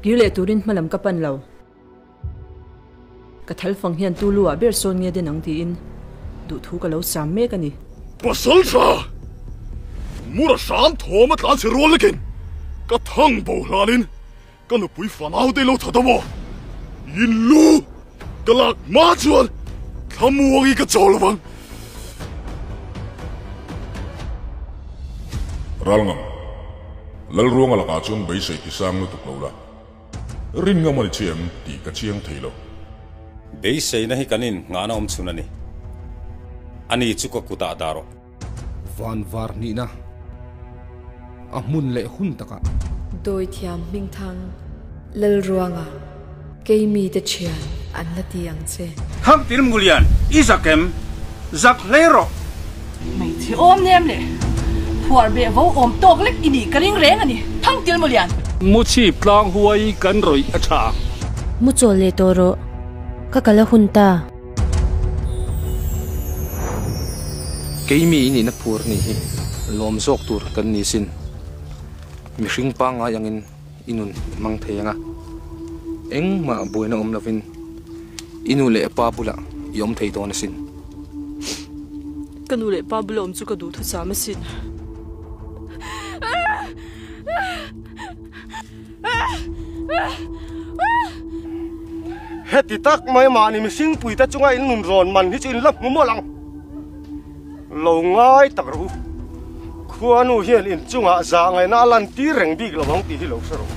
Kir leh turin hmalam ka pan lo. Ka thal fang hian tu lu ah ber sawn nge den ang tiin duhthu ka lo sam mek a ni. Pasal tha! Mura hram thawm a tlan chhe rual lekin ka thang bo hlanin ka nupui fanau te lo tha ta maw? In lu ka lak hma chuan thlamuangi ka chawl lovang. Ralngam, Lalruanga lakah chuan beisei tisang lutuk lo la. Rin ngam a ni che em tih ka chiang thei lo. Beiseina hi kan in nghahna awm chhun a ni. Ani chu ka kutah dah rawh. Van var nihna a hmun leh hun takah. Dawithiam Hmingthang, Lalruanga, Keimi te thian an la ti ang che. Thangtir Mulian, I zak em? Zak hle rawh. Hmeichhe awm nem leh phuar beh vo awm tawk lek i nih ka ring reng a ni, Thangtir Mulian. Mu chhip tlang huai kan rawih a tha. Mu chawl leh tawh rawh, ka kal a hun ta. Keimi i nihna phur nih hi lawm zawk tur kan ni sin. Mihring pangngai angin i nun i hmang thei ang a, engmah buaina awm lovin i nu leh pa bulah i awm thei dawn asin. Ka nu leh pa bula awm chu ka duh thusam asin. Heti tak mai mahni mihring puite chunga in nun rawn man hi chu in la hmu mawlh ang. Lo ngai tak rawh u. Khuanu hian in chungah zah ngaihna a lan tir reng bik lo ang tih hi lo hre rawh u.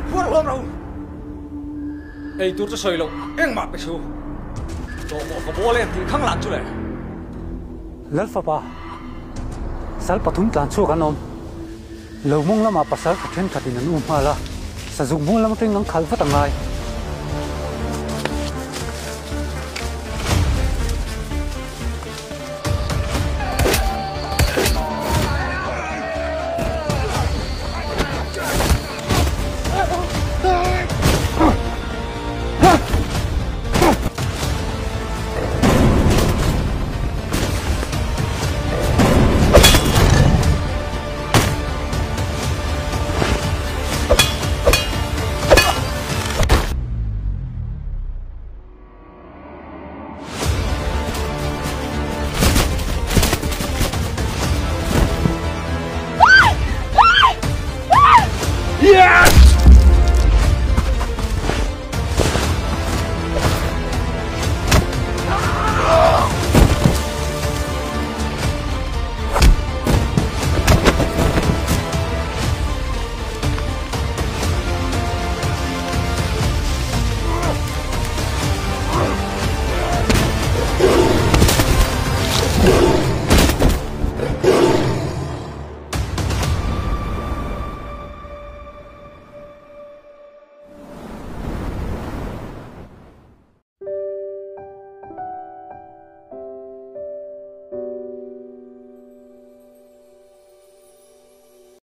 Phuar hlawm rawh u. Ei tur chu sawi loh engmah pe su. Tawh pawh ka bawl em tih khang lang chu le. Lalfapa, sal pathum tlan chhuak an awm. Lo mawng lamah pasal tha thenkhatin an um nghal a, sazuk hmul lam atangin an khalh vat a ngai. Yeah!